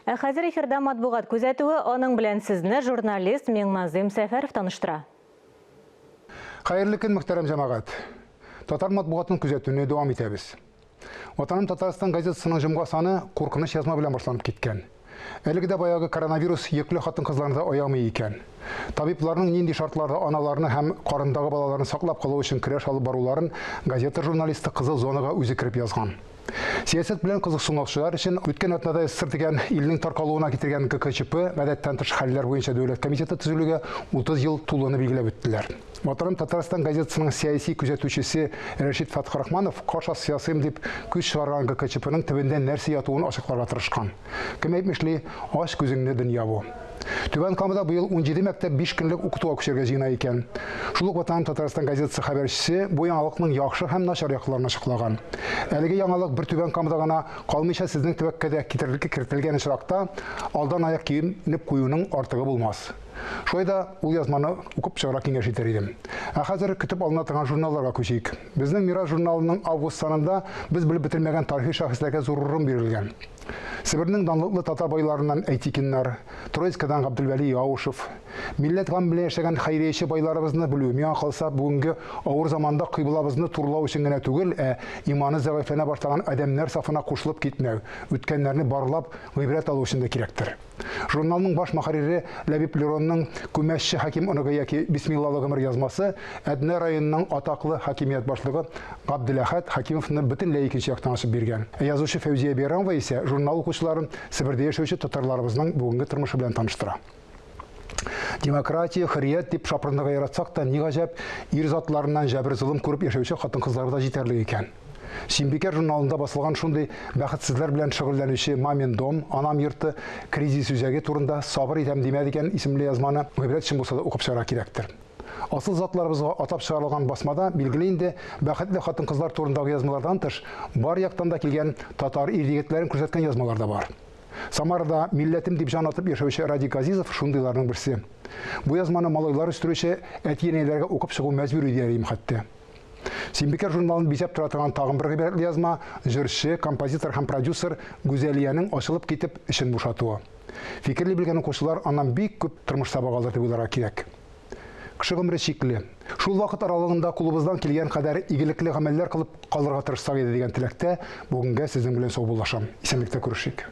Ә хәзер эфирда матбугат күзәтүе, аның белән сезне журналист Миңназыйм Сәфәров таныштыра. Хәерле көн, мөхтәрәм җәмәгать! Татар матбугатын күзәтүне дәвам итәбез. Ватаным Татарстан газетасының җомга саны куркыныч язма белән башланып киткән. Әлеге дә баягы коронавирус йөкле хатын-кызларны да аямый икән. Табибларның нинди шартларда аналарны һәм карындагы балаларны саклап калу өчен көрәш алып баруларын газета журналисты кызыл зонага үзе кереп язган. Сәясәт белән кызыксынучылар өчен үткән атнада СССР дигән илнең таркалуына китергән ГКЧП, гадәттән тыш хәлләр буенча дәүләт комитеты төзелүгә 30 ел тулуны билгеләп үттеләр. Ватаным Татарстан газетасының сәяси күзәтүчесе Рәшит Фәтхрахманов каш асты ясыйм дип күз чыгарган ГКЧПның төбендә нәрсә ятуын ачыкларга тырышкан. Кем әйтмешли, ач күзеңне дөнья бу. Түбән Камада быел 17 мәктәп 5 көнлек укытуга күчәргә җыена икән. Шул ук Ватаным Татарстан газетасы хәбәрчесе бу яңалыкның яхшы һәм начар якларын ачыклаган. Әлеге яңалык бер Түбән Камада гына калмыйча сезнең төбәккә дә кертелгән очракта, алдан аяк киенеп куюның артыгы булмас. Шулай да ул язманы укып чыгарга киңәш итәр идем. Ә хәзер көтеп алына торган журналларга күчик. Безнең Мирас журналының август санында без белеп бетермәгән тарихи шәхесләргә зур урын бирелгән. Себернең данлыклы татар байларыннан Әйтикиннар, Троицкадан Габделвәли Яушев, милләт гаме белән яшәгән хәйрияче байларыбызны белү, миңа калса, бүгенге авыр заманда кыйблабызны турылау өчен генә түгел, ә иманы зәгыйфьләнә башлаган адәмнәр сафына кушылып китмәү, үткәннәрне барлап, гыйбрәт алу өчен дә кирәктер. Журналның баш мөхәррире Ләбиб Леронның Күмәчче Хәким оныгы яки Бисмиллалы гомер язмасы Әтнә районының атаклы хакимият башлыгы Габделәхәт Хәкимовны бөтенләй икенче яктан ачып биргән. Ә язучы Фәүзия Бәйрәмова исә журнал укучыларын Себердә яшәүче татарларыбызның бүгенге тормышы белән таныштыра. Демократия, хөррият дип шапырынырга яратсак та, ни гаҗәп, ир затларыннан җәбер-золым күреп яшәүче хатын-кызлар да җитәрлек икән. Сөембикә журналында басылган шундый бәхетсезләр белән шөгыльләнүче Мамин дом, Анам йорты, кризис үзәге турында Сабыр итәм димә дигән исемле язманы гыйбрәт өчен булса да укып чыгарга кирәктер. Асыл затларыбызга атап чыгарылган басмада, билгеле инде, бәхетле хатын-кызлар турындагы язмалардан тыш, бар яктан да килгән татар ир-егетләрен күрсәткән язмалар да бар. Самарада милләтем дип җан атып яшәүче Радик Газизов шундыйларның берсе. Бу язманы малайлар үстерүче әти-әниләргә укып чыгу мәҗбүри дияр идем хәтта. Сөембикә журналын бизәп тора торган тагын бер гыйбрәтле язма, җырчы, композитор һәм продюсер Гүзәлиянең ачылып китеп, эчен бушатуы. Фикерли белгән укучылар аннан бик күп тормыш сабагы алыр дип уйларга кирәк. Кеше гомере чикле. Шул вакыт аралыгында кулыбыздан килгән кадәр игелекле гамәлләр кылып калырга тырышсак иде дигән теләктә бүгенгә сезнең белән саубуллашам. Исәнлектә күрешик.